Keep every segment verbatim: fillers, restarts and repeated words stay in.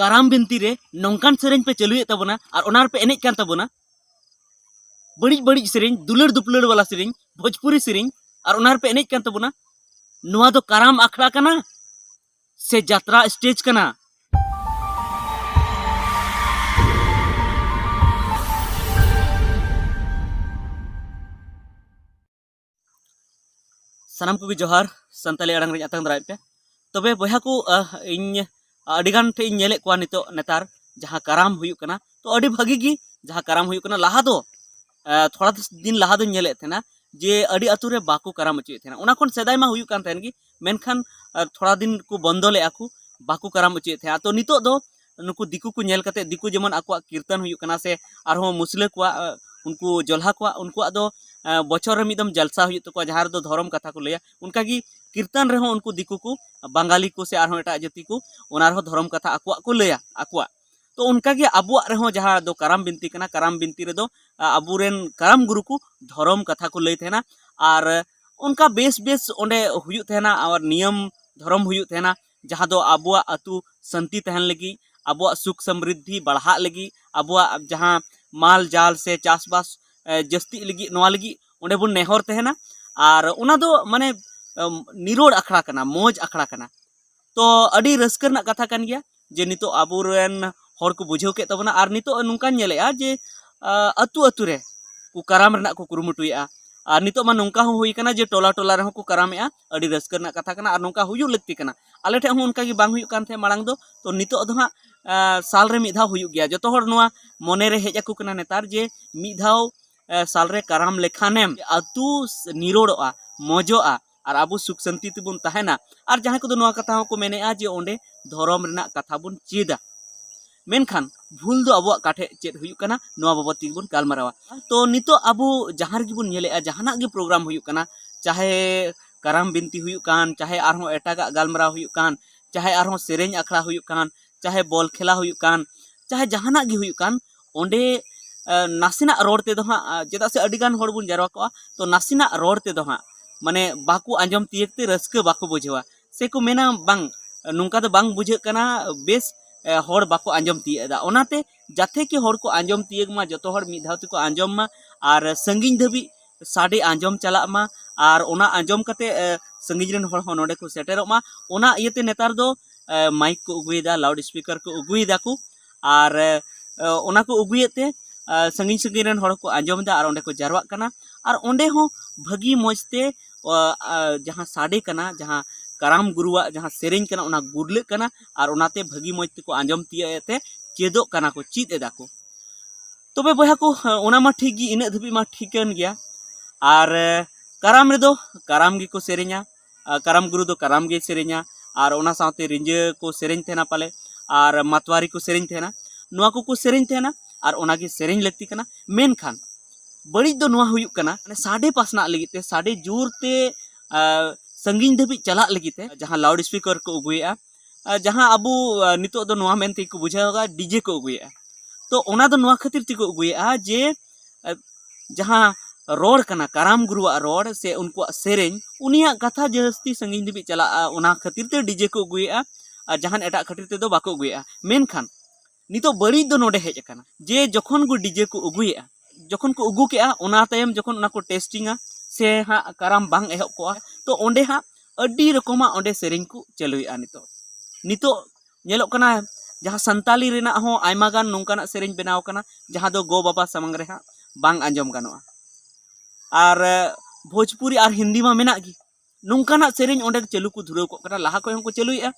ᱠᱟᱨᱟᱢ ᱵᱤᱱᱛᱤ ᱨᱮ ᱱᱚᱝᱠᱟᱱ ᱥᱮᱨᱮᱧ ᱯᱮ ᱪᱟᱹᱞᱩᱭᱮᱫ ᱛᱟᱵᱚᱱᱟ ᱟᱨ ᱚᱱᱟ ᱨᱮᱯᱮ ᱮᱱᱮᱡ ᱠᱟᱱ ᱛᱟᱵᱚᱱᱟ, ᱵᱟᱹᱲᱤᱡ ᱵᱟᱹᱲᱤᱡ ᱥᱮᱨᱮᱧ, ᱫᱩᱞᱟᱹᱲ ᱫᱩᱯᱞᱟᱹᱲ ᱵᱟᱞᱟ ᱥᱮᱨᱮᱧ, ᱵᱷᱳᱡᱽᱯᱩᱨᱤ ᱥᱮᱨᱮᱧ, ᱟᱨ ᱚᱱᱟ ᱨᱮᱯᱮ ᱮᱱᱮᱡ ᱠᱟᱱ ᱛᱟᱵᱚᱱᱟ᱾ ᱱᱚᱣᱟ ᱫᱚ ᱠᱟᱨᱟᱢ ᱟᱠᱷᱲᱟ ᱠᱟᱱᱟ ᱥᱮ ᱡᱟᱛᱨᱟ ᱥᱴᱮᱡᱽ ᱠᱟᱱᱟ? ᱥᱟᱱᱟᱢ ᱠᱚᱜᱮ ᱡᱚᱦᱟᱨ, ᱥᱟᱱᱛᱟᱞᱤ ᱟᱲᱟᱝ ᱨᱤᱧ ᱟᱛᱟᱝ ᱫᱟᱨᱟᱭᱮᱫ ᱯᱮ᱾ ᱛᱚᱵᱮ ᱵᱚᱭᱦᱟ ᱠᱚ, ᱟᱦ, ᱤᱧ ᱟᱹᱰᱤᱜᱟᱱ ᱴᱷᱮᱱ ᱤᱧ ᱧᱮᱞᱮᱫ ᱠᱚᱣᱟ ᱱᱤᱛᱚᱜ ᱱᱮᱛᱟᱨ ᱡᱟᱦᱟᱸ ᱠᱟᱨᱟᱢ ᱦᱩᱭᱩᱜ ᱠᱟᱱᱟ, ᱛᱚ ᱟᱹᱰᱤ ᱵᱷᱟᱹᱜᱤ ᱜᱮ ᱡᱟᱦᱟᱸ ᱠᱟᱨᱟᱢ ᱦᱩᱭᱩᱜ ᱠᱟᱱᱟ᱾ ᱞᱟᱦᱟ ᱫᱚ, ᱟᱦ, ᱛᱷᱚᱲᱟ ᱫᱤᱱ ᱞᱟᱦᱟ ᱫᱚᱧ ᱧᱮᱞᱮᱫ ᱛᱟᱦᱮᱱᱟ ᱡᱮ ᱟᱹᱰᱤ ᱟᱹᱛᱩ ᱨᱮ ᱵᱟᱠᱚ ᱠᱟᱨᱟᱢ ᱦᱚᱪᱚᱭᱮᱫ ᱛᱟᱦᱮᱱᱟ᱾ ᱚᱱᱟ ᱠᱷᱚᱱ ᱥᱮᱫᱟᱭ ᱢᱟ ᱦᱩᱭᱩᱜ ᱠᱟᱱ ᱛᱟᱦᱮᱱ ᱜᱮ, ᱢᱮᱱᱠᱷᱟᱱ, ᱟᱦ, ᱛᱷᱚᱲᱟ ᱫᱤᱱ ᱠᱚ ᱵᱚᱱᱫᱚ ᱞᱮᱫᱼᱟ ᱠᱚ, ᱵᱟᱠᱚ ᱠᱟᱨᱟᱢ ᱦᱚᱪᱚᱭᱮᱫ ᱛᱟᱦᱮᱸᱫ᱾ ᱛᱚ ᱱᱤᱛᱚᱜ ᱫᱚ ᱱᱩᱠᱩ ᱫᱤᱠᱩ ᱠᱚ ᱧᱮᱞ ᱠᱟᱛᱮ, ᱫᱤᱠᱩ ᱡᱮᱢᱚᱱ ᱟᱠᱚᱣᱟᱜ ᱠᱤᱨᱛᱚᱱ ᱦᱩᱭᱩᱜ ᱠᱟᱱᱟ ᱥᱮ ᱟᱨᱦᱚᱸ ᱢᱩᱥᱞᱟᱹ ᱠᱚᱣᱟᱜ, ᱟᱦ, ᱩᱱᱠᱩ ᱡᱚᱞᱦᱟ ᱠᱚᱣᱟᱜ, ᱩᱱᱠᱩᱣᱟᱜ ᱫᱚ, ᱟᱦ, ᱵᱚᱪᱷᱚᱨ ᱨᱮ ᱢᱤᱫ ᱫᱚᱢ ᱡᱟᱞᱥᱟ ᱦᱩᱭᱩᱜ ᱛᱟᱠᱚᱣᱟ, ᱡᱟᱦᱟᱸ ᱨᱮᱫᱚ ᱫᱷᱚᱨᱚᱢ ᱠᱟᱛᱷᱟ ᱠᱚ ᱞᱟᱹᱭᱟ᱾ ᱚᱱᱠᱟᱜᱮ ᱠᱤᱨᱛᱚᱱ ᱨᱮᱦᱚᱸ ᱩᱱᱠᱩ ᱫᱤᱠᱩ ᱠᱚ, ᱵᱟᱝᱜᱟᱞᱤ ᱠᱚ ᱥᱮ ᱟᱨᱦᱚᱸ ᱮᱴᱟᱜ ᱡᱟᱹᱛᱤ ᱠᱚ ᱚᱱᱟ ᱨᱮᱦᱚᱸ ᱫᱷᱚᱨᱚᱢ ᱠᱟᱛᱷᱟ ᱟᱠᱚᱣᱟᱜ ᱠᱚ ᱞᱟᱹᱭᱟ, ᱟᱠᱚᱣᱟᱜ᱾ ᱛᱚ ᱚᱱᱠᱟᱜᱮ ᱟᱵᱚᱣᱟᱜ ᱨᱮᱦᱚᱸ ᱡᱟᱦᱟᱸ ᱫᱚ ᱠᱟᱨᱟᱢ ᱵᱤᱱᱛᱤ ᱠᱟᱱᱟ, ᱠᱟᱨᱟᱢ ᱵᱤᱱᱛᱤ ᱨᱮᱫᱚ, ᱟ, ᱟᱵᱚᱨᱮᱱ ᱠᱟᱨᱟᱢ ᱜᱩᱨᱩ ᱠᱚ ᱫᱷᱚᱨᱚᱢ ᱠᱟᱛᱷᱟ ᱠᱚ ᱞᱟᱹᱭ ᱛᱟᱦᱮᱱᱟ᱾ ᱟᱨ ᱚᱱᱠᱟ ᱵᱮᱥ ᱵᱮᱥ ᱚᱸᱰᱮ ᱦᱩᱭᱩᱜ ᱛᱟᱦᱮᱱᱟ, ᱟᱨ ᱱᱤᱭᱚᱢ ᱫᱷᱚᱨᱚᱢ ᱦᱩᱭᱩᱜ ᱛᱟᱦᱮᱱᱟ, ᱡᱟᱦᱟᱸ ᱫᱚ ᱟᱵᱚᱣᱟᱜ ᱟᱹᱛᱩ ᱥᱟᱱᱛᱤ ᱛᱟᱦᱮᱱ ᱞᱟᱹᱜᱤᱫ, ᱟᱵᱚᱣᱟᱜ ᱥᱩᱠ ᱥᱚᱢᱨᱤᱫᱷᱤ ᱵᱟᱲᱦᱟᱜ ᱞᱟᱹᱜᱤᱫ, ᱟᱵᱚᱣᱟᱜ ᱡᱟᱦᱟᱸ ᱢᱟᱞ ᱡᱟᱞ ᱥᱮ ᱪᱟᱥᱵᱟᱥ, ᱮ, ᱡᱟᱹᱥᱛᱤᱜ ᱞᱟᱹᱜᱤᱫ, ᱱᱚᱣᱟ ᱞᱟᱹᱜᱤᱫ ᱚᱸᱰᱮ ᱵᱚᱱ ᱱᱮᱦᱚᱨ ᱛᱟᱦᱮᱱᱟ᱾ ᱟᱨ ᱚᱱᱟ ᱫᱚ ᱢᱟᱱᱮ, ᱮᱢ, ᱱᱤᱨᱚᱲ ᱟᱠᱷᱲᱟ ᱠᱟᱱᱟ, ᱢᱚᱡᱽ ᱟᱠᱷᱲᱟ ᱠᱟᱱᱟ᱾ ᱛᱚ ᱟᱹᱰᱤ ᱨᱟᱹᱥᱠᱟᱹ ᱨᱮᱱᱟᱜ ᱠᱟᱛᱷᱟ ᱠᱟᱱ ᱜᱮᱭᱟ ᱡᱮ ᱱᱤᱛᱚᱜ ᱟᱵᱚᱨᱮᱱ ᱦᱚᱲ ᱠᱚ ᱵᱩᱡᱷᱟᱹᱣ ᱠᱮᱫ ᱛᱟᱵᱚᱱᱟ᱾ ᱟᱨ ᱱᱤᱛᱚᱜ ᱱᱚᱝᱠᱟᱧ ᱧᱮᱞᱮᱫᱼᱟ ᱡᱮ, ᱟ, ᱟᱹᱛᱩ ᱟᱹᱛᱩ ᱨᱮ ᱠᱚ ᱠᱟᱨᱟᱢ ᱨᱮᱱᱟᱜ ᱠᱚ ᱠᱩᱨᱩᱢᱩᱴᱩᱭᱮᱫᱼᱟ᱾ ᱟᱨ ᱱᱤᱛᱚᱜ ᱢᱟ ᱱᱚᱝᱠᱟ ᱦᱚᱸ ᱦᱩᱭ ᱠᱟᱱᱟ ᱡᱮ ᱴᱚᱞᱟ ᱴᱚᱞᱟ ᱨᱮᱦᱚᱸ ᱠᱚ ᱠᱟᱨᱟᱢᱮᱫᱼᱟ᱾ ᱟᱹᱰᱤ ᱨᱟᱹᱥᱠᱟᱹ ᱨᱮᱱᱟᱜ ᱠᱟᱛᱷᱟ ᱠᱟᱱᱟ ᱟᱨ ᱱᱚᱝᱠᱟ ᱦᱩᱭᱩᱜ ᱞᱟᱹᱠᱛᱤ ᱠᱟᱱᱟ᱾ ᱟᱞᱮ ᱴᱷᱮᱱ ᱦᱚᱸ ᱚᱱᱠᱟ ᱜᱮ ᱵᱟᱝ ᱦᱩᱭᱩᱜ ᱠᱟᱱ ᱛᱟᱦᱮᱸᱫ ᱢᱟᱲᱟᱝ ᱫᱚ᱾ ᱛᱚ ᱱᱤᱛᱚᱜ ᱫᱚ ᱦᱟᱸᱜ, ᱟ, ᱥᱟᱞ ᱨᱮ ᱢᱤᱫ ᱫᱷᱟᱣ ᱦᱩᱭᱩᱜ ᱜᱮᱭᱟ᱾ ᱡᱚᱛᱚ ᱦᱚᱲ ᱱᱚᱣᱟ ᱢᱚᱱᱮ ᱨᱮ ᱦᱮᱡ ᱟᱠᱚ ᱠᱟᱱᱟ ᱱᱮᱛᱟᱨ ᱡᱮ ᱢᱤᱫ ᱫᱷᱟᱣ, ᱟ, ᱥᱟᱞ ᱨᱮ ᱠᱟᱨᱟᱢ ᱞᱮᱠᱷᱟᱱᱮᱢ ᱟᱹᱛᱩ ᱱᱤᱨᱚᱲᱚᱜᱼᱟ, ᱢᱚᱡᱚᱜᱼᱟ᱾ ᱟᱨ ᱟᱵᱚ ᱥᱩᱠ ᱥᱟᱱᱛᱤ ᱛᱮᱵᱚᱱ ᱛᱟᱦᱮᱱᱟ᱾ ᱟᱨ ᱡᱟᱦᱟᱸᱭ ᱠᱚᱫᱚ ᱱᱚᱣᱟ ᱠᱟᱛᱷᱟ ᱦᱚᱸᱠᱚ ᱢᱮᱱᱮᱫᱼᱟ ᱡᱮ ᱚᱸᱰᱮ ᱫᱷᱚᱨᱚᱢ ᱨᱮᱱᱟᱜ ᱠᱟᱛᱷᱟ ᱵᱚᱱ ᱪᱮᱫᱟ᱾ ᱢᱮᱱᱠᱷᱟᱱ ᱵᱷᱩᱞ ᱫᱚ ᱟᱵᱚᱣᱟᱜ ᱚᱠᱟ ᱴᱷᱮᱡ ᱪᱮᱫ ᱦᱩᱭᱩᱜ ᱠᱟᱱᱟ, ᱱᱚᱣᱟ ᱵᱟᱵᱚᱫ ᱛᱮᱜᱮ ᱵᱚᱱ ᱜᱟᱞᱢᱟᱨᱟᱣᱟ᱾ ᱛᱚ ᱱᱤᱛᱚᱜ ᱟᱵᱚ ᱡᱟᱦᱟᱸ ᱨᱮᱜᱮ ᱵᱚᱱ ᱧᱮᱞᱮᱫᱼᱟ, ᱡᱟᱦᱟᱱᱟᱜ ᱜᱮ ᱯᱨᱳᱜᱨᱟᱢ ᱦᱩᱭᱩᱜ ᱠᱟᱱᱟ, ᱪᱟᱦᱮ ᱠᱟᱨᱟᱢ ᱵᱤᱱᱛᱤ ᱦᱩᱭᱩᱜ ᱠᱟᱱ, ᱪᱟᱦᱮ ᱟᱨᱦᱚᱸ ᱮᱴᱟᱜᱟᱜ ᱜᱟᱞᱢᱟᱨᱟᱣ ᱦᱩᱭᱩᱜ ᱠᱟᱱ, ᱪᱟᱦᱮ ᱟᱨᱦᱚᱸ ᱥᱮᱨᱮᱧ ᱟᱠᱷᱲᱟ ᱦᱩᱭᱩᱜ ᱠᱟᱱ, ᱪᱟᱦᱮ ᱵᱚᱞ ᱠᱷᱮᱞᱟ ᱦᱩᱭᱩᱜ ᱠᱟᱱ, ᱪᱟᱦᱮ ᱡᱟᱦᱟᱱᱟᱜ ᱜᱮ ᱦᱩᱭᱩᱜ ᱠᱟᱱ, ᱚᱸᱰᱮ, ᱮ, ᱱᱟᱥᱮᱱᱟᱜ ᱨᱚᱲ ᱛᱮᱫᱚ ᱦᱟᱸᱜ, ᱟ, ᱪᱮᱫᱟᱜ ᱥᱮ ᱟᱹᱰᱤ ᱜᱟᱱ ᱦᱚᱲ ᱵᱚᱱ ᱡᱟᱨᱣᱟ ᱠᱚᱜᱼᱟ, ᱛᱚ ᱱᱟᱥᱮᱱᱟᱜ ᱨᱚᱲ ᱛᱮᱫᱚ ᱦᱟᱸᱜ, ᱢᱟᱱᱮ, ᱵᱟᱠᱚ ᱟᱸᱡᱚᱢ ᱛᱤᱭᱟᱹᱜ ᱛᱮ ᱨᱟᱹᱥᱠᱟᱹ ᱵᱟᱠᱚ ᱵᱩᱡᱷᱟᱹᱣᱟ᱾ ᱥᱮᱠᱚ ᱢᱮᱱᱟ, "ᱵᱟᱝ, ᱱᱚᱝᱠᱟ ᱫᱚ ᱵᱟᱝ ᱵᱩᱡᱷᱟᱹᱜ ᱠᱟᱱᱟ, ᱵᱮᱥ ᱮ, ᱦᱚᱲ ᱵᱟᱠᱚ ᱟᱸᱡᱚᱢ ᱛᱤᱭᱳᱜ ᱮᱫᱟ᱾ ᱚᱱᱟᱛᱮ ᱡᱟᱛᱮ ᱠᱤ ᱦᱚᱲ ᱠᱚ ᱟᱸᱡᱚᱢ ᱛᱤᱭᱳᱜ ᱢᱟ, ᱡᱚᱛᱚ ᱦᱚᱲ ᱢᱤᱫ ᱫᱷᱟᱣ ᱛᱮᱠᱚ ᱟᱸᱡᱚᱢ ᱢᱟ ᱟᱨ ᱥᱟᱺᱜᱤᱧ ᱫᱷᱟᱹᱵᱤᱡ ᱥᱟᱰᱮ ᱟᱸᱡᱚᱢ ᱪᱟᱞᱟᱜ ᱢᱟ, ᱟᱨ ᱚᱱᱟ ᱟᱸᱡᱚᱢ ᱠᱟᱛᱮ, ᱮ, ᱥᱟᱺᱜᱤᱧ ᱨᱮᱱ ᱦᱚᱲ ᱦᱚᱸ ᱱᱚᱰᱮ ᱠᱚ ᱥᱮᱴᱮᱨᱚᱜ ᱢᱟ᱾ ᱚᱱᱟ ᱤᱭᱟᱹᱛᱮ ᱱᱮᱛᱟᱨ ᱫᱚ, ᱮ, ᱢᱟᱭᱤᱠ ᱠᱚ ᱟᱹᱜᱩᱭᱮᱫᱟ, ᱞᱟᱣᱩᱰ ᱥᱯᱤᱠᱟᱨ ᱠᱚ ᱟᱹᱜᱩᱭᱮᱫᱟ ᱠᱚ, ᱟᱨ, ᱮ, ᱚᱱᱟ ᱠᱚ ᱟᱹᱜᱩᱭᱮᱫ ᱛᱮ, ᱮ, ᱥᱟᱺᱜᱤᱧ ᱥᱟᱺᱜᱤᱧ ᱨᱮᱱ ᱦᱚᱲ ᱠᱚ ᱟᱸᱡᱚᱢ ᱮᱫᱟ ᱟᱨ ᱚᱸᱰᱮ ᱠᱚ ᱡᱟᱨᱣᱟᱜ ᱠᱟᱱᱟ᱾ ᱟᱨ ᱚᱸᱰᱮ ᱦᱚᱸ ᱵᱷᱟᱹᱜᱤ ᱢᱚᱡᱽ ᱛᱮ, ᱚ, ᱟ, ᱡᱟᱦᱟᱸ ᱥᱟᱰᱮ ᱠᱟᱱᱟ, ᱡᱟᱦᱟᱸ ᱠᱟᱨᱟᱢ ᱜᱩᱨᱩᱣᱟᱜ ᱡᱟᱦᱟᱸ ᱥᱮᱨᱮᱧ ᱠᱟᱱᱟ, ᱚᱱᱟ ᱜᱩᱨᱞᱟᱹᱜ ᱠᱟᱱᱟ ᱟᱨ ᱚᱱᱟᱛᱮ ᱵᱷᱟᱹᱜᱤ ᱢᱚᱡᱽ ᱛᱮᱠᱚ ᱟᱸᱡᱚᱢ ᱛᱤᱭᱳᱜ ᱮᱫ ᱛᱮ ᱪᱮᱫᱚᱜ ᱠᱟᱱᱟ ᱠᱚ, ᱪᱮᱫ ᱮᱫᱟ ᱠᱚ᱾ ᱛᱚᱵᱮ ᱵᱚᱭᱦᱟ ᱠᱚ, ᱚᱱᱟ ᱢᱟ ᱴᱷᱤᱠ ᱜᱮ, ᱤᱱᱟᱹᱜ ᱫᱷᱟᱹᱵᱤᱡ ᱢᱟ ᱴᱷᱤᱠᱟᱹᱱ ᱜᱮᱭᱟ᱾ ᱟᱨ, ᱮ, ᱠᱟᱨᱟᱢ ᱨᱮᱫᱚ ᱠᱟᱨᱟᱢ ᱜᱮᱠᱚ ᱥᱮᱨᱮᱧᱟ, ᱟᱨ ᱠᱟᱨᱟᱢ ᱜᱩᱨᱩ ᱫᱚ ᱠᱟᱨᱟᱢ ᱜᱮᱭ ᱥᱮᱨᱮᱧᱟ, ᱟᱨ ᱚᱱᱟ ᱥᱟᱶᱛᱮ ᱨᱤᱸᱡᱟᱹ ᱠᱚ ᱥᱮᱨᱮᱧ ᱛᱟᱦᱮᱱᱟ ᱯᱟᱞᱮ, ᱟᱨ ᱢᱟᱛᱣᱟᱨᱤ ᱠᱚ ᱥᱮᱨᱮᱧ ᱛᱟᱦᱮᱱᱟ, ᱱᱚᱣᱟ ᱠᱚᱠᱚ ᱥᱮᱨᱮᱧ ᱛᱟᱦᱮᱱᱟ, ᱟᱨ ᱚᱱᱟᱜᱮ ᱥᱮᱨᱮᱧ ᱞᱟᱹᱠᱛᱤ ᱠᱟᱱᱟ᱾ ᱢᱮᱱᱠᱷᱟᱱ ᱵᱟᱹᱲᱤᱡ ᱫᱚ ᱱᱚᱣᱟ ᱦᱩᱭᱩᱜ ᱠᱟᱱᱟ, ᱢᱟᱱᱮ ᱥᱟᱰᱮ ᱯᱟᱥᱱᱟᱜ ᱞᱟᱹᱜᱤᱫ ᱛᱮ, ᱥᱟᱰᱮ ᱡᱳᱨ ᱛᱮ, ᱟ, ᱥᱟᱺᱜᱤᱧ ᱫᱷᱟᱹᱵᱤᱡ ᱪᱟᱞᱟᱜ ᱞᱟᱹᱜᱤᱫ ᱛᱮ ᱡᱟᱦᱟᱸ ᱞᱟᱣᱩᱰ ᱥᱯᱤᱠᱟᱨ ᱠᱚ ᱟᱹᱜᱩᱭᱮᱫᱼᱟ, ᱟ, ᱡᱟᱦᱟᱸ ᱟᱵᱚ, ᱟ, ᱱᱤᱛᱚᱜ ᱫᱚ ᱱᱚᱣᱟ ᱢᱮᱱᱛᱮ ᱠᱚ ᱵᱩᱡᱷᱟᱹᱣ ᱠᱟᱜᱼᱟ, ᱰᱤᱡᱮ ᱠᱚ ᱟᱹᱜᱩᱭᱮᱫᱼᱟ᱾ ᱛᱚ ᱚᱱᱟ ᱫᱚ ᱱᱚᱣᱟ ᱠᱷᱟᱹᱛᱤᱨ ᱛᱮᱠᱚ ᱟᱹᱜᱩᱭᱮᱫᱼᱟ ᱡᱮ, ᱟ, ᱡᱟᱦᱟᱸ ᱨᱚᱲ ᱠᱟᱱᱟ, ᱠᱟᱨᱟᱢ ᱜᱩᱨᱩᱣᱟᱜ ᱨᱚᱲ ᱥᱮ ᱩᱱᱠᱩᱣᱟᱜ ᱥᱮᱨᱮᱧ, ᱩᱱᱤᱭᱟᱜ ᱠᱟᱛᱷᱟ ᱡᱟᱹᱥᱛᱤ ᱥᱟᱺᱜᱤᱧ ᱫᱷᱟᱹᱵᱤᱡ ᱪᱟᱞᱟᱜᱼᱟ, ᱚᱱᱟ ᱠᱷᱟᱹᱛᱤᱨ ᱛᱮ ᱰᱤᱡᱮ ᱠᱚ ᱟᱹᱜᱩᱭᱮᱫᱼᱟ, ᱟᱨ ᱡᱟᱦᱟᱱ ᱮᱴᱟᱜ ᱠᱷᱟᱹᱛᱤᱨ ᱛᱮᱫᱚ ᱵᱟᱠᱚ ᱟᱹᱜᱩᱭᱮᱫᱼᱟ᱾ ᱢᱮᱱᱠᱷᱟᱱ ᱱᱤᱛᱚᱜ ᱵᱟᱹᱲᱤᱡ ᱫᱚ ᱱᱚᱰᱮ ᱦᱮᱡ ᱟᱠᱟᱱᱟ ᱡᱮ ᱡᱚᱠᱷᱚᱱ ᱠᱚ ᱰᱤᱡᱮ ᱠᱚ ᱟᱹᱜᱩᱭᱮᱫᱼᱟ, ᱡᱚᱠᱷᱚᱱ ᱠᱚ ᱟᱹᱜᱩ ᱠᱮᱜᱼᱟ, ᱚᱱᱟ ᱛᱟᱭᱚᱢ ᱡᱚᱠᱷᱚᱱ ᱚᱱᱟ ᱠᱚ ᱴᱮᱥᱴᱤᱝᱟ ᱥᱮ ᱦᱟᱸᱜ ᱠᱟᱨᱟᱢ ᱵᱟᱝ ᱮᱦᱚᱵ ᱠᱚᱜᱼᱟ, ᱛᱚ ᱚᱸᱰᱮ ᱦᱟᱸᱜ ᱟᱹᱰᱤ ᱨᱚᱠᱚᱢᱟᱜ ᱚᱸᱰᱮ ᱥᱮᱨᱮᱧ ᱠᱚ ᱪᱟᱹᱞᱩᱭᱮᱫᱼᱟ᱾ ᱱᱤᱛᱚᱜ, ᱱᱤᱛᱚᱜ ᱧᱮᱞᱚᱜ ᱠᱟᱱᱟ ᱡᱟᱦᱟᱸ ᱥᱟᱱᱛᱟᱞᱤ ᱨᱮᱱᱟᱜ ᱦᱚᱸ ᱟᱭᱢᱟ ᱜᱟᱱ ᱱᱚᱝᱠᱟᱱᱟᱜ ᱥᱮᱨᱮᱧ ᱵᱮᱱᱟᱣ ᱠᱟᱱᱟ ᱡᱟᱦᱟᱸ ᱫᱚ ᱜᱚ ᱵᱟᱵᱟ ᱥᱟᱢᱟᱝ ᱨᱮ ᱦᱟᱸᱜ ᱵᱟᱝ ᱟᱸᱡᱚᱢ ᱜᱟᱱᱚᱜᱼᱟ᱾ ᱟᱨ, ᱮ, ᱵᱷᱳᱡᱽᱯᱩᱨᱤ ᱟᱨ ᱦᱤᱱᱫᱤ ᱢᱟ ᱢᱮᱱᱟᱜ ᱜᱮ, ᱱᱚᱝᱠᱟᱱᱟᱜ ᱥᱮᱨᱮᱧ ᱚᱸᱰᱮ ᱪᱟᱹᱞᱩ ᱠᱚ ᱫᱷᱩᱨᱟᱹᱣ ᱠᱚᱜ ᱠᱟᱱᱟ, ᱞᱟᱦᱟ ᱠᱷᱚᱱ ᱦᱚᱸᱠᱚ ᱪᱟᱹᱞᱩᱭᱮᱫᱼᱟ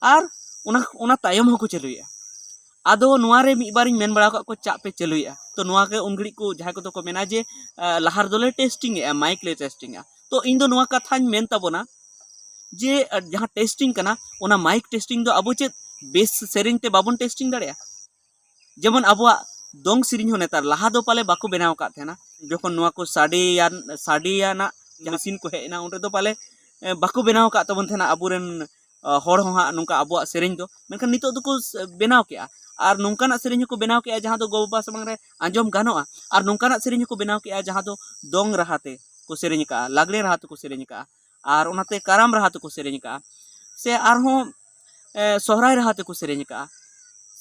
ᱟᱨ ᱚᱱᱟ, ᱚᱱᱟ ᱛᱟᱭᱚᱢ ᱦᱚᱸᱠᱚ ᱪᱟᱹᱞᱩᱭᱮᱫᱼᱟ᱾ ᱟᱫᱚ ᱱᱚᱣᱟ ᱨᱮ ᱢᱤᱫ ᱵᱟᱨᱤᱧ ᱢᱮᱱ ᱵᱟᱲᱟ ᱟᱠᱟᱫ ᱠᱚᱣᱟ, ᱪᱟᱜ ᱯᱮ ᱪᱟᱹᱞᱩᱭᱮᱫᱼᱟ, ᱛᱚ ᱱᱚᱣᱟ ᱜᱮ ᱩᱱ ᱜᱷᱟᱹᱲᱤᱡ ᱠᱚ ᱡᱟᱦᱟᱸᱭ ᱠᱚᱫᱚ ᱠᱚ ᱢᱮᱱᱟ ᱡᱮ, ᱟ, ᱞᱟᱦᱟ ᱨᱮᱫᱚᱞᱮ ᱴᱮᱥᱴᱤᱝ ᱮᱫᱼᱟ, ᱢᱟᱭᱤᱠ ᱞᱮ ᱴᱮᱥᱴᱤᱝ ᱮᱫᱼᱟ᱾ ᱛᱚ ᱤᱧ ᱫᱚ ᱱᱚᱣᱟ ᱠᱟᱛᱷᱟᱧ ᱢᱮᱱ ᱛᱟᱵᱚᱱᱟ ᱡᱮ, ᱟ, ᱡᱟᱦᱟᱸ ᱴᱮᱥᱴᱤᱝ ᱠᱟᱱᱟ, ᱚᱱᱟ ᱢᱟᱭᱤᱠ ᱴᱮᱥᱴᱤᱝ ᱫᱚ ᱟᱵᱚ ᱪᱮᱫ ᱵᱮᱥ ᱥᱮᱨᱮᱧ ᱛᱮ ᱵᱟᱵᱚᱱ ᱴᱮᱥᱴᱤᱝ ᱫᱟᱲᱮᱭᱟᱜᱼᱟ? ᱡᱮᱢᱚᱱ ᱟᱵᱚᱣᱟᱜ ᱫᱚᱝ ᱥᱮᱨᱮᱧ ᱦᱚᱸ ᱱᱮᱛᱟᱨ, ᱞᱟᱦᱟ ᱫᱚ ᱯᱟᱞᱮ ᱵᱟᱠᱚ ᱵᱮᱱᱟᱣ ᱟᱠᱟᱫ ᱛᱟᱦᱮᱱᱟ, ᱡᱚᱠᱷᱚᱱ ᱱᱚᱣᱟ ᱠᱚ ᱥᱟᱰᱮᱭᱟᱱ, ᱥᱟᱰᱮᱭᱟᱱᱟᱜ ᱡᱟᱦᱟᱸ ᱢᱮᱥᱤᱱ ᱠᱚ ᱦᱮᱡ ᱮᱱᱟ, ᱩᱱ ᱨᱮᱫᱚ ᱯᱟᱞᱮ, ᱮ, ᱵᱟᱠᱚ ᱵᱮᱱᱟᱣ ᱟᱠᱟᱫ ᱛᱟᱵᱚᱱ ᱛᱟᱦᱮᱱᱟ ᱟᱵᱚᱨᱮᱱ, ᱟ, ᱦᱚᱲ ᱦᱚᱸ ᱦᱟᱸᱜ ᱱᱚᱝᱠᱟ ᱟᱵᱚᱣᱟᱜ ᱥᱮᱨᱮᱧ ᱫᱚ᱾ ᱢᱮᱱᱠᱷᱟᱱ ᱱᱤᱛᱚᱜ ᱫᱚᱠᱚ ᱥ-, ᱵᱮᱱᱟᱣ ᱠᱮᱜᱼᱟ, ᱟᱨ ᱱᱚᱝᱠᱟᱱᱟᱜ ᱥᱮᱨᱮᱧ ᱦᱚᱸᱠᱚ ᱵᱮᱱᱟᱣ ᱠᱮᱜᱼᱟ ᱡᱟᱦᱟᱸ ᱫᱚ ᱜᱚ ᱵᱟᱵᱟ ᱥᱟᱢᱟᱝ ᱨᱮ ᱟᱸᱡᱚᱢ ᱜᱟᱱᱚᱜᱼᱟ, ᱟᱨ ᱱᱚᱝᱠᱟᱱᱟᱜ ᱥᱮᱨᱮᱧ ᱦᱚᱸᱠᱚ ᱵᱮᱱᱟᱣ ᱠᱮᱜᱼᱟ ᱡᱟᱦᱟᱸ ᱫᱚ ᱫᱚᱝ ᱨᱟᱦᱟ ᱛᱮ ᱠᱚ ᱥᱮᱨᱮᱧ ᱟᱠᱟᱜᱼᱟ, ᱞᱟᱜᱽᱲᱮ ᱨᱟᱦᱟ ᱛᱮᱠᱚ ᱥᱮᱨᱮᱧ ᱟᱠᱟᱜᱼᱟ, ᱟᱨ ᱚᱱᱟᱛᱮ ᱠᱟᱨᱟᱢ ᱨᱟᱦᱟ ᱛᱮᱠᱚ ᱥᱮᱨᱮᱧ ᱟᱠᱟᱜᱼᱟ᱾ ᱥᱮ ᱟᱨᱦᱚᱸ ᱮ, ᱥᱚᱦᱨᱟᱭ ᱨᱟᱦᱟ ᱛᱮᱠᱚ ᱥᱮᱨᱮᱧ ᱟᱠᱟᱜᱼᱟ,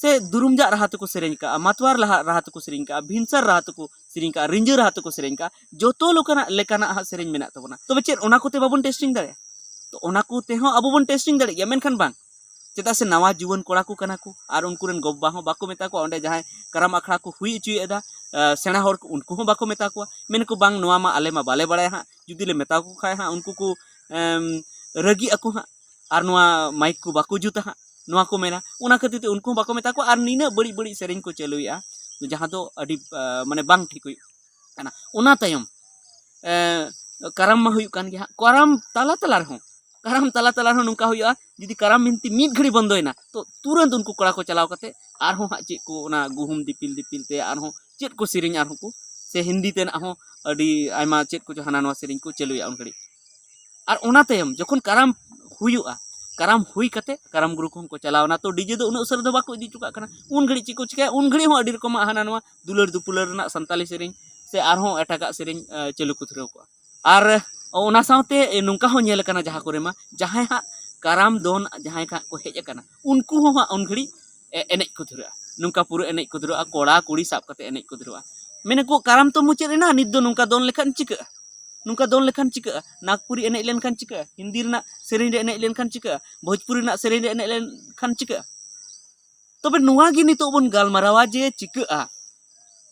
ᱥᱮ ᱫᱩᱨᱩᱢᱡᱟᱜ ᱨᱟᱦᱟ ᱛᱮᱠᱚ ᱥᱮᱨᱮᱧ ᱟᱠᱟᱜᱼᱟ, ᱢᱟᱛᱣᱟᱨ ᱞᱟᱦᱟ ᱨᱟᱦᱟ ᱛᱮᱠᱚ ᱥᱮᱨᱮᱧ ᱟᱠᱟᱜᱼᱟ, ᱵᱷᱤᱱᱥᱟᱨ ᱨᱟᱦᱟ ᱛᱮᱠᱚ ᱥᱮᱨᱮᱧ ᱟᱠᱟᱜᱼᱟ, ᱨᱤᱸᱡᱟᱹ ᱨᱟᱦᱟ ᱛᱮᱠᱚ ᱥᱮᱨᱮᱧ ᱟᱠᱟᱜᱼᱟ, ᱡᱚᱛᱚ ᱞᱮᱠᱟᱱᱟᱜ, ᱞᱮᱠᱟᱱᱟᱜ ᱦᱟᱸᱜ ᱥᱮᱨᱮᱧ ᱢᱮᱱᱟᱜ ᱛᱟᱵᱚᱱᱟ᱾ ᱛᱚᱵᱮ ᱪᱮᱫ ᱚᱱᱟ ᱠᱚᱛᱮ ᱵᱟᱵᱚᱱ testing ᱫᱟᱲᱮᱭᱟᱜᱼᱟ? ᱛᱚ ᱚᱱᱟ ᱠᱚᱛᱮ ᱦᱚᱸ ᱟᱵᱚ ᱵᱚᱱ testing ᱫᱟᱲᱮᱭᱟᱜ ᱜᱮᱭᱟ, ᱢᱮᱱᱠᱷᱟᱱ ᱵᱟᱝ᱾ ᱪᱮᱫᱟᱜ ᱥᱮ ᱱᱟᱣᱟ ᱡᱩᱣᱟᱹᱱ ᱠᱚᱲᱟ ᱠᱚ ᱠᱟᱱᱟ ᱠᱚ, ᱟᱨ ᱩᱱᱠᱩ ᱨᱮᱱ ᱜᱚ-ᱵᱟᱵᱟ ᱦᱚᱸ ᱵᱟᱠᱚ ᱢᱮᱛᱟ ᱠᱚᱣᱟ, ᱚᱸᱰᱮ ᱡᱟᱦᱟᱸᱭ ᱠᱟᱨᱟᱢ ᱟᱠᱷᱲᱟ ᱠᱚ ᱦᱩᱭ ᱦᱚᱪᱚᱭᱮᱫᱟ, ᱮ, ᱥᱮᱬᱟ ᱦᱚᱲ ᱠᱚ, ᱩᱱᱠᱩ ᱦᱚᱸ ᱵᱟᱠᱚ ᱢᱮᱛᱟ ᱠᱚᱣᱟ᱾ ᱢᱮᱱᱟᱠᱚ, "ᱵᱟᱝ, ᱱᱚᱣᱟ ᱢᱟ ᱟᱞᱮ ᱢᱟ ᱵᱟᱞᱮ ᱵᱟᱲᱟᱭᱟ ᱦᱟᱸᱜ, ᱡᱩᱫᱤ ᱞᱮ ᱢᱮᱛᱟ ᱠᱚ ᱠᱷᱟᱡ ᱦᱟᱸᱜ ᱩᱱᱠᱩ ᱠᱚ, ᱮᱢ, ᱨᱟᱹᱜᱤᱜ ᱟᱠᱚ ᱦᱟᱸᱜ, ᱟᱨ ᱱᱚᱣᱟ ᱢᱟᱭᱤᱠ ᱠᱚ ᱵᱟᱠᱚ ᱡᱩᱛᱟ ᱦᱟᱸᱜ", ᱱᱚᱣᱟ ᱠᱚ ᱢᱮᱱᱟ᱾ ᱚᱱᱟ ᱠᱷᱟᱹᱛᱤᱨ ᱛᱮ ᱩᱱᱠᱩ ᱦᱚᱸ ᱵᱟᱠᱚ ᱢᱮᱛᱟ ᱠᱚᱣᱟ, ᱟᱨ ᱱᱤᱱᱟᱹᱜ ᱵᱟᱹᱲᱤᱡ ᱵᱟᱹᱲᱤᱡ ᱥᱮᱨᱮᱧ ᱠᱚ ᱪᱟᱹᱞᱩᱭᱮᱫᱼᱟ, ᱡᱟᱦᱟᱸ ᱫᱚ ᱟᱹᱰᱤ, ᱮ, ᱢᱟᱱᱮ ᱵᱟᱝ ᱴᱷᱤᱠ ᱦᱩᱭᱩᱜ ᱠᱟᱱᱟ᱾ ᱚᱱᱟ ᱛᱟᱭᱚᱢ, ᱮ, ᱠᱟᱨᱟᱢ ᱢᱟ ᱦᱩᱭᱩᱜ ᱠᱟᱱ ᱜᱮ ᱦᱟᱸᱜ, ᱠᱟᱨᱟᱢ ᱛᱟᱞᱟ ᱛᱟᱞᱟ ᱨᱮᱦᱚᱸ, ᱠᱟᱨᱟᱢ ᱛᱟᱞᱟ ᱛᱟᱞᱟ ᱨᱮᱦᱚᱸ ᱱᱚᱝᱠᱟ ᱦᱩᱭᱩᱜᱼᱟ, ᱡᱩᱫᱤ ᱠᱟᱨᱟᱢ ᱵᱤᱱᱛᱤ ᱢᱤᱫ ᱜᱷᱟᱹᱲᱤ ᱵᱚᱱᱫᱚᱭᱮᱱᱟ, ᱛᱚ ᱛᱩᱨᱟᱹᱱᱛ ᱩᱱᱠᱩ ᱠᱚᱲᱟ ᱠᱚ ᱪᱟᱞᱟᱣ ᱠᱟᱛᱮ ᱟᱨᱦᱚᱸ ᱦᱟᱸᱜ ᱪᱮᱫ ᱠᱚ ᱚᱱᱟ ᱜᱩᱦᱩᱢ ᱫᱤᱯᱤᱞ ᱫᱤᱯᱤᱞ ᱛᱮ ᱟᱨᱦᱚᱸ ᱪᱮᱫ ᱠᱚ ᱥᱮᱨᱮᱧ ᱟᱨᱦᱚᱸ ᱠᱚ, ᱥᱮ ᱦᱤᱱᱫᱤ ᱛᱮᱱᱟᱜ ᱦᱚᱸ ᱟᱹᱰᱤ ᱟᱭᱢᱟ ᱪᱮᱫ ᱠᱚᱪᱚ ᱦᱟᱱᱟ ᱱᱚᱣᱟ ᱥᱮᱨᱮᱧ ᱠᱚ ᱪᱟᱹᱞᱩᱭᱟ ᱩᱱ ᱜᱷᱟᱹᱲᱤᱡ᱾ ᱟᱨ ᱚᱱᱟ ᱛᱟᱭᱚᱢ ᱡᱚᱠᱷᱚᱱ ᱠᱟᱨᱟᱢ ᱦᱩᱭᱩᱜᱼᱟ, ᱠᱟᱨᱟᱢ ᱦᱩᱭ ᱠᱟᱛᱮ ᱠᱟᱨᱟᱢ ᱜᱩᱨᱩ ᱠᱚᱦᱚᱸ ᱠᱚ ᱪᱟᱞᱟᱣ ᱮᱱᱟ, ᱛᱚ ᱰᱤᱡᱮ ᱫᱚ ᱩᱱᱟᱹᱜ ᱩᱥᱟᱹᱨᱟ ᱫᱚ ᱵᱟᱠᱚ ᱤᱫᱤ ᱦᱚᱪᱚ ᱠᱟᱜ ᱠᱟᱱᱟ᱾ ᱩᱱ ᱜᱷᱟᱹᱲᱤᱡ ᱪᱮᱫ ᱠᱚ ᱪᱤᱠᱟᱹᱭᱟ? ᱩᱱ ᱜᱷᱟᱹᱲᱤᱡ ᱦᱚᱸ ᱟᱹᱰᱤ ᱨᱚᱠᱚᱢᱟᱜ ᱦᱟᱱᱟ ᱱᱚᱣᱟ ᱫᱩᱞᱟᱹᱲ ᱫᱩᱯᱩᱞᱟᱹᱲ ᱨᱮᱱᱟᱜ ᱥᱟᱱᱛᱟᱞᱤ ᱥᱮᱨᱮᱧ ᱥᱮ ᱟᱨᱦᱚᱸ ᱮᱴᱟᱜᱟᱜ ᱥᱮᱨᱮᱧ, ᱮ, ᱪᱟᱹᱞᱩ ᱠᱚ ᱫᱷᱩᱨᱟᱹᱣ ᱠᱚᱜᱼᱟ᱾ ᱟᱨ ᱚᱱᱟ ᱥᱟᱶᱛᱮ ᱱᱚᱝᱠᱟ ᱦᱚᱸ ᱧᱮᱞ ᱟᱠᱟᱱᱟ, ᱡᱟᱦᱟᱸ ᱠᱚᱨᱮ ᱢᱟ ᱡᱟᱦᱟᱸᱭ ᱦᱟᱸᱜ ᱠᱟᱨᱟᱢ ᱫᱚᱱ ᱡᱟᱦᱟᱸᱭ ᱦᱟᱸᱜ ᱠᱚ ᱦᱮᱡ ᱟᱠᱟᱱᱟ, ᱩᱱᱠᱩ ᱦᱚᱸ ᱦᱟᱸᱜ ᱩᱱ ᱜᱷᱟᱹᱲᱤᱡ, ᱮ, ᱮᱱᱮᱡ ᱠᱚ ᱫᱷᱩᱨᱟᱹᱜᱼᱟ, ᱱᱚᱝᱠᱟ ᱯᱩᱨᱟᱹ ᱮᱱᱮᱡ ᱠᱚ ᱫᱷᱩᱨᱟᱹᱜᱼᱟ, ᱠᱚᱲᱟ ᱠᱩᱲᱤ ᱥᱟᱵ ᱠᱟᱛᱮ ᱮᱱᱮᱡ ᱠᱚ ᱫᱷᱩᱨᱟᱹᱜᱼᱟ᱾ ᱢᱮᱱᱟᱠᱚ, "ᱠᱟᱨᱟᱢ ᱛᱚ ᱢᱩᱪᱟᱹᱫ ᱮᱱᱟ, ᱱᱤᱛ ᱫᱚ ᱱᱚᱝᱠᱟ ᱫᱚᱱ ᱞᱮᱠᱷᱟᱱ ᱪᱤᱠᱟᱹᱜᱼᱟ? ᱱᱚᱝᱠᱟ ᱫᱚᱱ ᱞᱮᱠᱷᱟᱱ ᱪᱤᱠᱟᱹᱜᱼᱟ? ᱱᱟᱜᱽᱯᱩᱨᱤ ᱮᱱᱮᱡ ᱞᱮᱱᱠᱷᱟᱱ ᱪᱤᱠᱟᱹᱜᱼᱟ? ᱦᱤᱱᱫᱤ ᱨᱮᱱᱟᱜ ᱥᱮᱨᱮᱧ ᱨᱮ ᱮᱱᱮᱡ ᱞᱮᱱᱠᱷᱟᱱ ᱪᱤᱠᱟᱹᱜᱼᱟ? ᱵᱷᱳᱡᱽᱯᱩᱨᱤ ᱨᱮᱱᱟᱜ ᱥᱮᱨᱮᱧ ᱨᱮ ᱮᱱᱮᱡ ᱞᱮᱱᱠᱷᱟᱱ ᱪᱤᱠᱟᱹᱜᱼᱟ?" ᱛᱚᱵᱮ ᱱᱚᱣᱟ ᱜᱮ ᱱᱤᱛᱚᱜ ᱵᱚᱱ ᱜᱟᱞᱢᱟᱨᱟᱣᱟ ᱡᱮ ᱪᱤᱠᱟᱹᱜᱼᱟ᱾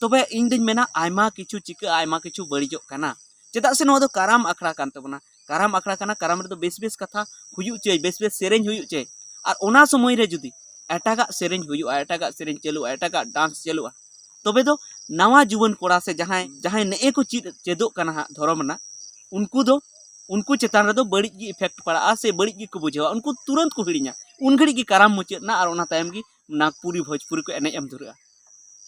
ᱛᱚᱵᱮ ᱤᱧ ᱫᱩᱧ ᱢᱮᱱᱟ, ᱟᱭᱢᱟ ᱠᱤᱪᱷᱩ ᱪᱤᱠᱟᱹᱜᱼᱟ, ᱟᱭᱢᱟ ᱠᱤᱪᱷᱩ ᱵᱟᱹᱲᱤᱡᱚᱜ ᱠᱟᱱᱟ᱾ ᱪᱮᱫᱟᱜ ᱥᱮ ᱱᱚᱣᱟ ᱫᱚ ᱠᱟᱨᱟᱢ ᱟᱠᱷᱲᱟ ᱠᱟᱱ ᱛᱟᱵᱚᱱᱟ, ᱠᱟᱨᱟᱢ ᱟᱠᱷᱲᱟ ᱠᱟᱱᱟ, ᱠᱟᱨᱟᱢ ᱨᱮᱫᱚ ᱵᱮᱥ ᱵᱮᱥ ᱠᱟᱛᱷᱟ ᱦᱩᱭᱩᱜ ᱪᱟᱹᱭ, ᱵᱮᱥ ᱵᱮᱥ ᱥᱮᱨᱮᱧ ᱦᱩᱭᱩᱜ ᱪᱟᱹᱭ᱾ ᱟᱨ ᱚᱱᱟ ᱥᱚᱢᱚᱭ ᱨᱮ ᱡᱩᱫᱤ ᱮᱴᱟᱜᱟᱜ ᱥᱮᱨᱮᱧ ᱦᱩᱭᱩᱜᱼᱟ, ᱮᱴᱟᱜᱟᱜ ᱥᱮᱨᱮᱧ ᱪᱟᱹᱞᱩᱜᱼᱟ, ᱮᱴᱟᱜᱟᱜ ᱰᱟᱱᱥ ᱪᱟᱹᱞᱩᱜᱼᱟ, ᱛᱚᱵᱮ ᱫᱚ ᱱᱟᱣᱟ ᱡᱩᱣᱟᱹᱱ ᱠᱚᱲᱟ ᱥᱮ ᱡᱟᱦᱟᱸᱭ, ᱡᱟᱦᱟᱸᱭ ᱱᱮᱜᱼᱮ ᱠᱚ ᱪᱮᱫ, ᱪᱮᱫᱚᱜ ᱠᱟᱱᱟ ᱦᱟᱸᱜ ᱫᱷᱚᱨᱚᱢ ᱨᱮᱱᱟᱜ, ᱩᱱᱠᱩ ᱫᱚ, ᱩᱱᱠᱩ ᱪᱮᱛᱟᱱ ᱨᱮᱫᱚ ᱵᱟᱹᱲᱤᱡ ᱜᱮ ᱤᱯᱷᱮᱠᱴ ᱯᱟᱲᱟᱜᱼᱟ ᱥᱮ ᱵᱟᱹᱲᱤᱡ ᱜᱮᱠᱚ ᱵᱩᱡᱷᱟᱹᱣᱟ᱾ ᱩᱱᱠᱩ ᱛᱩᱨᱟᱹᱱᱛ ᱠᱚ ᱦᱤᱲᱤᱧᱟ, ᱩᱱ ᱜᱷᱟᱹᱲᱤᱡ ᱜᱮ ᱠᱟᱨᱟᱢ ᱢᱩᱪᱟᱹᱫ ᱮᱱᱟ ᱟᱨ ᱚᱱᱟ ᱛᱟᱭᱚᱢ ᱜᱮ ᱱᱟᱜᱽᱯᱩᱨᱤ ᱵᱷᱳᱡᱽᱯᱩᱨᱤ ᱠᱚ ᱮᱱᱮᱡ ᱮᱢ ᱫᱷᱩᱨᱟᱹᱜᱼᱟ᱾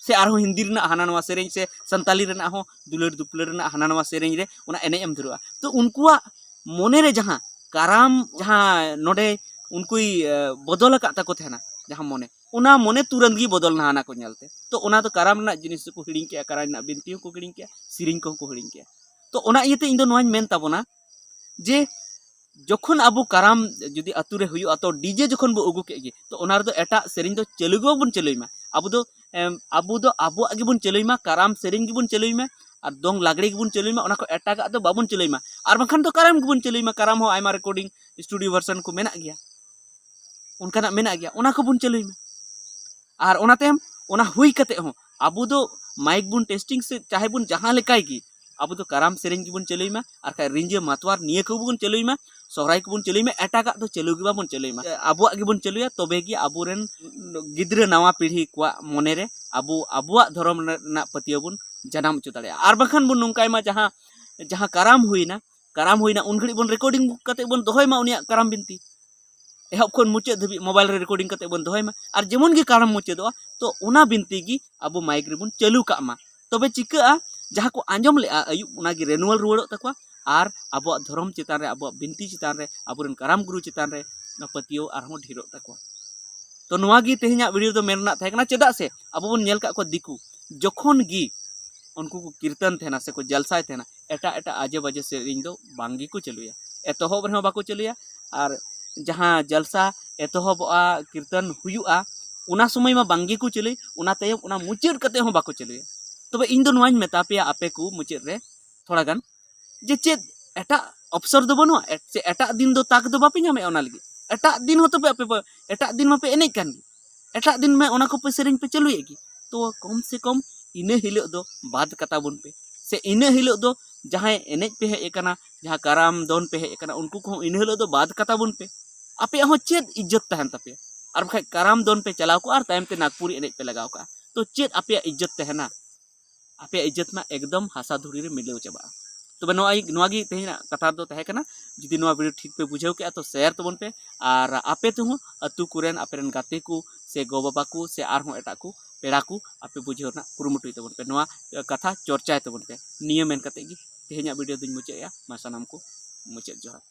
ᱥᱮ ᱟᱨᱦᱚᱸ ᱦᱤᱱᱫᱤ ᱨᱮᱱᱟᱜ ᱦᱟᱱᱟ ᱱᱚᱣᱟ ᱥᱮᱨᱮᱧ ᱥᱮ ᱥᱟᱱᱛᱟᱞᱤ ᱨᱮᱱᱟᱜ ᱦᱚᱸ ᱫᱩᱞᱟᱹᱲ ᱫᱩᱯᱞᱟᱹᱲ ᱨᱮᱱᱟᱜ ᱦᱟᱱᱟ ᱱᱚᱣᱟ ᱥᱮᱨᱮᱧ ᱨᱮ ᱚᱱᱟ ᱮᱱᱮᱡ ᱮᱢ ᱫᱷᱩᱨᱟᱹᱜᱼᱟ᱾ ᱛᱚ ᱩᱱᱠᱩᱣᱟᱜ ᱢᱚᱱᱮ ᱨᱮ ᱡᱟᱦᱟᱸ ᱠᱟᱨᱟᱢ, ᱡᱟᱦᱟᱸ ᱱᱚᱰᱮ ᱩᱱᱠᱩᱭ, ᱮ, ᱵᱚᱫᱚᱞ ᱟᱠᱟᱫ ᱛᱟᱠᱚ ᱛᱟᱦᱮᱱᱟ ᱡᱟᱦᱟᱸ ᱢᱚᱱᱮ, ᱚᱱᱟ ᱢᱚᱱᱮ ᱛᱩᱨᱟᱹᱱᱛ ᱜᱮ ᱵᱚᱫᱚᱞ ᱱᱟ ᱦᱟᱱᱟ ᱠᱚ ᱧᱮᱞᱛᱮ᱾ ᱛᱚ ᱚᱱᱟ ᱫᱚ ᱠᱟᱨᱟᱢ ᱨᱮᱱᱟᱜ ᱡᱤᱱᱤᱥ ᱫᱚᱠᱚ ᱦᱤᱲᱤᱧ ᱠᱮᱜᱼᱟ, ᱠᱟᱨᱟᱢ ᱨᱮᱱᱟᱜ ᱵᱤᱱᱛᱤ ᱦᱚᱸᱠᱚ ᱦᱤᱲᱤᱧ ᱠᱮᱜᱼᱟ, ᱥᱮᱨᱮᱧ ᱠᱚᱦᱚᱸ ᱠᱚ ᱦᱤᱲᱤᱧ ᱠᱮᱜᱼᱟ᱾ ᱛᱚ ᱚᱱᱟ ᱤᱭᱟᱹᱛᱮ ᱤᱧ ᱫᱚ ᱱᱚᱣᱟᱧ ᱢᱮᱱ ᱛᱟᱵᱚᱱᱟ ᱡᱮ ᱡᱚᱠᱷᱚᱱ ᱟᱵᱚ ᱠᱟᱨᱟᱢ ᱡᱩᱫᱤ ᱟᱛᱳ ᱨᱮ ᱦᱩᱭᱩᱜᱼᱟ, ᱛᱚ ᱰᱤᱡᱮ ᱡᱚᱠᱷᱚᱱ ᱵᱚ ᱟᱹᱜᱩ ᱠᱮᱫ ᱜᱮ, ᱛᱚ ᱚᱱᱟ ᱨᱮᱫᱚ ᱮᱴᱟᱜ ᱥᱮᱨᱮᱧ ᱫᱚ ᱪᱟᱹᱞᱩ ᱜᱮ ᱵᱟᱵᱚᱱ ᱪᱟᱹᱞᱩᱭ ᱢᱟ᱾ ᱟᱵᱚ ᱫᱚ ᱮᱢ, ᱟᱵᱚ ᱫᱚ ᱟᱵᱚᱣᱟᱜ ᱜᱮᱵᱚᱱ ᱪᱟᱹᱞᱩᱭ ᱢᱟ, ᱠᱟᱨᱟᱢ ᱥᱮᱨᱮᱧ ᱜᱮᱵᱚᱱ ᱪᱟᱹᱞᱩᱭ ᱢᱟ, ᱟᱨ ᱫᱚᱝ ᱞᱟᱜᱽᱲᱮ ᱜᱮᱵᱚᱱ ᱪᱟᱹᱞᱩᱭ ᱢᱟ, ᱚᱱᱟ ᱠᱚ ᱮᱴᱟᱜᱟᱜ ᱫᱚ ᱵᱟᱵᱚᱱ ᱪᱟᱹᱞᱩᱭ ᱢᱟ᱾ ᱟᱨ ᱵᱟᱝᱠᱷᱟᱱ ᱫᱚ ᱠᱟᱨᱟᱢ ᱜᱮᱵᱚᱱ ᱪᱟᱹᱞᱩᱭ ᱢᱟ, ᱠᱟᱨᱟᱢ ᱦᱚᱸ ᱟᱭᱢᱟ ᱨᱮᱠᱚᱨᱰᱤᱝ ᱥᱴᱩᱰᱤᱭᱳ ᱵᱷᱟᱨᱥᱚᱱ ᱠᱚ ᱢᱮᱱᱟᱜ ᱜᱮᱭᱟ, ᱚᱱᱠᱟᱱᱟᱜ ᱢᱮᱱᱟᱜ ᱜᱮᱭᱟ, ᱚᱱᱟ ᱠᱚᱵᱚᱱ ᱪᱟᱹᱞᱩᱭ ᱢᱟ᱾ ᱟᱨ ᱚᱱᱟ ᱛᱟᱭᱚᱢ ᱚᱱᱟ ᱦᱩᱭ ᱠᱟᱛᱮ ᱦᱚᱸ ᱟᱵᱚ ᱫᱚ ᱢᱟᱭᱤᱠ ᱵᱚᱱ ᱴᱮᱥᱴᱤᱝ ᱥᱮ ᱪᱟᱦᱮ ᱵᱚᱱ ᱡᱟᱦᱟᱸ ᱞᱮᱠᱟᱭ ᱜᱮ, ᱟᱵᱚ ᱫᱚ ᱠᱟᱨᱟᱢ ᱥᱮᱨᱮᱧ ᱜᱮᱵᱚᱱ ᱪᱟᱹᱞᱩᱭ ᱢᱟ, ᱟᱨ ᱠᱷᱟᱡ ᱨᱤᱸᱡᱟᱹ ᱢᱟᱛᱣᱟᱨ ᱱᱤᱭᱟᱹ ᱠᱚᱵᱚᱱ ᱪᱟᱹᱞᱩᱭ ᱢᱟ, ᱥᱚᱦᱨᱟᱭ ᱠᱚᱵᱚᱱ ᱪᱟᱹᱞᱩᱭ ᱢᱟ, ᱮᱴᱟᱜᱟᱜ ᱫᱚ ᱪᱟᱹᱞᱩ ᱜᱮ ᱵᱟᱵᱚᱱ ᱪᱟᱹᱞᱩᱭ ᱢᱟ᱾ ᱟᱵᱚᱣᱟᱜ ᱜᱮᱵᱚᱱ ᱪᱟᱹᱞᱩᱭᱟ, ᱛᱚᱵᱮ ᱜᱮ ᱟᱵᱚᱨᱮᱱ ᱜᱤᱫᱽᱨᱟᱹ ᱱᱟᱣᱟ ᱯᱤᱲᱦᱤ ᱠᱚᱣᱟᱜ ᱢᱚᱱᱮᱨᱮ ᱟᱵᱚ ᱟᱵᱚᱣᱟᱜ ᱫᱷᱚᱨᱚᱢ ᱨᱮᱱᱟᱜ ᱯᱟᱹᱛᱭᱟᱹᱣ ᱵᱚᱱ ᱡᱟᱱᱟᱢ ᱦᱚᱪᱚ ᱫᱟᱲᱮᱭᱟᱜᱼᱟ᱾ ᱟᱨ ᱵᱟᱝᱠᱷᱟᱱ ᱵᱚᱱ ᱱᱚᱝᱠᱟᱭ ᱢᱟ, ᱡᱟᱦᱟᱸ ᱡᱟᱦᱟᱸ ᱠᱟᱨᱟᱢ ᱦᱩᱭᱱᱟ, ᱠᱟᱨᱟᱢ ᱦᱩᱭᱱᱟ, ᱩᱱ ᱜᱷᱟᱹᱲᱤᱡ ᱵᱚᱱ ᱨᱮᱠᱚᱨᱰᱤᱝ ᱠᱟᱛᱮ ᱵᱚᱱ ᱫᱚᱦᱚᱭ ᱢᱟ ᱩᱱᱤᱭᱟᱜ ᱠᱟᱨᱟᱢ ᱵᱤᱱᱛᱤ, ᱮᱦᱚᱵ ᱠᱷᱚᱱ ᱢᱩᱪᱟᱹᱫ ᱫᱷᱟᱹᱵᱤᱡ ᱢᱳᱵᱟᱭᱤᱞ ᱨᱮ ᱨᱮᱠᱚᱨᱰᱤᱝ ᱠᱟᱛᱮ ᱵᱚᱱ ᱫᱚᱦᱚᱭ ᱢᱟ᱾ ᱟᱨ ᱡᱮᱢᱚᱱ ᱜᱮ ᱠᱟᱨᱟᱢ ᱢᱩᱪᱟᱹᱫᱚᱜᱼᱟ, ᱛᱚ ᱚᱱᱟ ᱵᱤᱱᱛᱤ ᱜᱮ ᱟᱵᱚ ᱢᱟᱭᱤᱠ ᱨᱮᱵᱚᱱ ᱪᱟᱹᱞᱩ ᱠᱟᱜ ᱢᱟ᱾ ᱛᱚᱵᱮ ᱪᱤᱠᱟᱹᱜᱼᱟ, ᱡᱟᱦᱟᱸ ᱠᱚ ᱟᱸᱡᱚᱢ ᱞᱮᱜᱼᱟ ᱟᱹᱭᱩᱵ, ᱚᱱᱟ ᱜᱮ ᱨᱮᱱᱩᱣᱟᱞ ᱨᱩᱣᱟᱹᱲᱚᱜ ᱛᱟᱠᱚᱣᱟ, ᱟᱨ ᱟᱵᱚᱣᱟᱜ ᱫᱷᱚᱨᱚᱢ ᱪᱮᱛᱟᱱ ᱨᱮ, ᱟᱵᱚᱣᱟᱜ ᱵᱤᱱᱛᱤ ᱪᱮᱛᱟᱱ ᱨᱮ, ᱟᱵᱚᱨᱮᱱ ᱠᱟᱨᱟᱢ ᱜᱩᱨᱩ ᱪᱮᱛᱟᱱ ᱨᱮ ᱚᱱᱟ ᱯᱟᱹᱛᱭᱟᱹᱣ ᱟᱨᱦᱚᱸ ᱰᱷᱮᱨᱚᱜ ᱛᱟᱠᱚᱣᱟ᱾ ᱛᱚ ᱱᱚᱣᱟ ᱜᱮ ᱛᱮᱦᱮᱧᱟᱜ ᱵᱷᱤᱰᱤᱭᱳ ᱫᱚ ᱢᱮᱱ ᱨᱮᱱᱟᱜ ᱛᱟᱦᱮᱸ ᱠᱟᱱᱟ᱾ ᱪᱮᱫᱟᱜ ᱥᱮ ᱟᱵᱚ ᱵᱚᱱ ᱧᱮᱞ ᱠᱟᱜ ᱠᱚᱣᱟ, ᱫᱤᱠᱩ ᱡᱚᱠᱷᱚᱱ ᱜᱮ ᱩᱱᱠᱩ ᱠᱚ ᱠᱤᱨᱛᱚᱱ ᱛᱟᱦᱮᱱᱟ ᱥᱮᱠᱚ ᱡᱟᱞᱥᱟᱭ ᱛᱟᱦᱮᱱᱟ, ᱮᱴᱟᱜ ᱮᱴᱟᱜ ᱟᱡᱮ ᱵᱟᱡᱮ ᱥᱮᱨᱮᱧ ᱫᱚ ᱵᱟᱝ ᱜᱮᱠᱚ ᱪᱟᱹᱞᱩᱭᱟ, ᱮᱛᱚᱦᱚᱵ ᱨᱮᱦᱚᱸ ᱵᱟᱠᱚ ᱪᱟᱹᱞᱩᱭᱟ᱾ ᱟᱨ ᱡᱟᱦᱟᱸ ᱡᱟᱞᱥᱟ ᱮᱛᱚᱦᱚᱵᱚᱜᱼᱟ, ᱠᱤᱨᱛᱚᱱ ᱦᱩᱭᱩᱜᱼᱟ, ᱚᱱᱟ ᱥᱚᱢᱚᱭ ᱢᱟ ᱵᱟᱝ ᱜᱮᱠᱚ ᱪᱟᱹᱞᱩᱭ, ᱚᱱᱟ ᱛᱟᱭᱚᱢ ᱚᱱᱟ ᱢᱩᱪᱟᱹᱫ ᱠᱟᱛᱮ ᱦᱚᱸ ᱵᱟᱠᱚ ᱪᱟᱹᱞᱩᱭᱟ᱾ ᱛᱚᱵᱮ ᱤᱧ ᱫᱚ ᱱᱚᱣᱟᱧ ᱢᱮᱛᱟ ᱯᱮᱭᱟ ᱟᱯᱮ ᱠᱚ ᱢᱩᱪᱟᱹᱫ ᱨᱮ ᱛᱷᱚᱲᱟ ᱜᱟᱱ, ᱡᱮ ᱪᱮᱫ ᱮᱴᱟᱜ ᱚᱯᱥᱚᱨ ᱫᱚ ᱵᱟᱹᱱᱩᱜᱼᱟ? ᱮᱴ-, ᱪᱮ ᱮᱴᱟᱜ ᱫᱤᱱ ᱫᱚ ᱛᱟᱠ ᱫᱚ ᱵᱟᱯᱮ ᱧᱟᱢᱮᱫᱼᱟ ᱚᱱᱟ ᱞᱟᱹᱜᱤᱫ? ᱮᱴᱟᱜ ᱫᱤᱱ ᱦᱚᱸᱛᱚ ᱯᱮ ᱟᱯᱮ ᱯᱮ, ᱮᱴᱟᱜ ᱫᱤᱱ ᱢᱟᱯᱮ ᱮᱱᱮᱡ ᱠᱟᱱ ᱜᱮ, ᱮᱴᱟᱜ ᱫᱤᱱ ᱢᱟ ᱚᱱᱟ ᱠᱚᱯᱮ ᱥᱮᱨᱮᱧ ᱯᱮ ᱪᱟᱹᱞᱩᱭᱮᱫ ᱜᱮ᱾ ᱛᱚ ᱠᱚᱢ ᱥᱮ ᱠᱚᱢ ᱤᱱᱟᱹ ᱦᱤᱞᱳᱜ ᱫᱚ ᱵᱟᱫ ᱠᱟᱛᱟ ᱵᱚᱱ ᱯᱮ, ᱥᱮ ᱤᱱᱟᱹ ᱦᱤᱞᱳᱜ ᱫᱚ ᱡᱟᱦᱟᱸᱭ ᱮᱱᱮᱡ ᱯᱮ ᱦᱮᱡ ᱟᱠᱟᱱᱟ, ᱡᱟᱦᱟᱸ ᱠᱟᱨᱟᱢ ᱫᱚᱱ ᱯᱮ ᱦᱮᱡ ᱟᱠᱟᱱᱟ, ᱩᱱᱠᱩ ᱠᱚᱦᱚᱸ ᱤᱱᱟᱹ ᱦᱤᱞᱳᱜ ᱫᱚ ᱵᱟᱫ ᱠᱟᱛᱟ ᱵᱚᱱ ᱯᱮ᱾ ᱟᱯᱮᱭᱟᱜ ᱦᱚᱸ ᱪᱮᱫ ᱤᱡᱽᱡᱚᱛ ᱛᱟᱦᱮᱱ ᱛᱟᱯᱮᱭᱟ? ᱟᱨ ᱵᱟᱠᱷᱟᱡ ᱠᱟᱨᱟᱢ ᱫᱚᱱ ᱯᱮ ᱪᱟᱞᱟᱣ ᱠᱚᱜᱼᱟ ᱟᱨ ᱛᱟᱭᱚᱢ ᱛᱮ ᱱᱟᱜᱽᱯᱩᱨᱤ ᱮᱱᱮᱡ ᱯᱮ ᱞᱟᱜᱟᱣ ᱠᱟᱜᱼᱟ, ᱛᱚ ᱪᱮᱫ ᱟᱯᱮᱭᱟᱜ ᱤᱡᱽᱡᱚᱛ ᱛᱟᱦᱮᱱᱟ? ᱟᱯᱮᱭᱟᱜ ᱤᱡᱽᱡᱚᱛ ᱢᱟ ᱮᱠᱫᱚᱢ ᱦᱟᱥᱟ ᱫᱷᱩᱲᱤ ᱨᱮ ᱢᱤᱞᱟᱹᱣ ᱪᱟᱵᱟᱜᱼᱟ᱾ ᱛᱚᱵᱮ ᱱᱚᱣᱟ, ᱱᱚᱣᱟ ᱜᱮ ᱛᱮᱦᱮᱧᱟᱜ ᱠᱟᱛᱷᱟ ᱫᱚ ᱛᱟᱦᱮᱸ ᱠᱟᱱᱟ᱾ ᱡᱩᱫᱤ ᱱᱚᱣᱟ ᱵᱷᱤᱰᱤᱭᱳ ᱴᱷᱤᱠ ᱯᱮ ᱵᱩᱡᱷᱟᱹᱣ ᱠᱮᱜᱼᱟ, ᱛᱚ ᱥᱮᱭᱟᱨ ᱛᱟᱵᱚᱱ ᱯᱮ, ᱟᱨ ᱟᱯᱮ ᱛᱮᱦᱚᱸ ᱟᱹᱛᱩ ᱠᱚᱨᱮᱱ ᱟᱯᱮᱨᱮᱱ ᱜᱟᱛᱮ ᱠᱚ ᱥᱮ ᱜᱚ ᱵᱟᱵᱟ ᱠᱚ ᱥᱮ ᱟᱨᱦᱚᱸ ᱮᱴᱟᱜ ᱠᱚ ᱯᱮᱲᱟ ᱠᱚ ᱟᱯᱮ ᱵᱩᱡᱷᱟᱹᱣ ᱨᱮᱱᱟᱜ ᱠᱩᱨᱩᱢᱩᱴᱩᱭ ᱛᱟᱵᱚᱱ ᱯᱮ, ᱱᱚᱣᱟ ᱠᱟᱛᱷᱟ ᱪᱚᱨᱪᱟᱭ ᱛᱟᱵᱚᱱ ᱯᱮ᱾ ᱱᱤᱭᱟᱹ ᱢᱮᱱ ᱠᱟᱛᱮ ᱜᱮ ᱛᱮᱦᱮᱧᱟᱜ ᱵᱷᱤᱰᱤᱭᱳ ᱫᱚᱧ ᱢᱩᱪᱟᱹᱫ ᱮᱜᱼᱟ᱾ ᱢᱟ ᱥᱟᱱᱟᱢ ᱠᱚ ᱢᱩᱪᱟᱹᱫ ᱡᱚᱦᱟᱨ᱾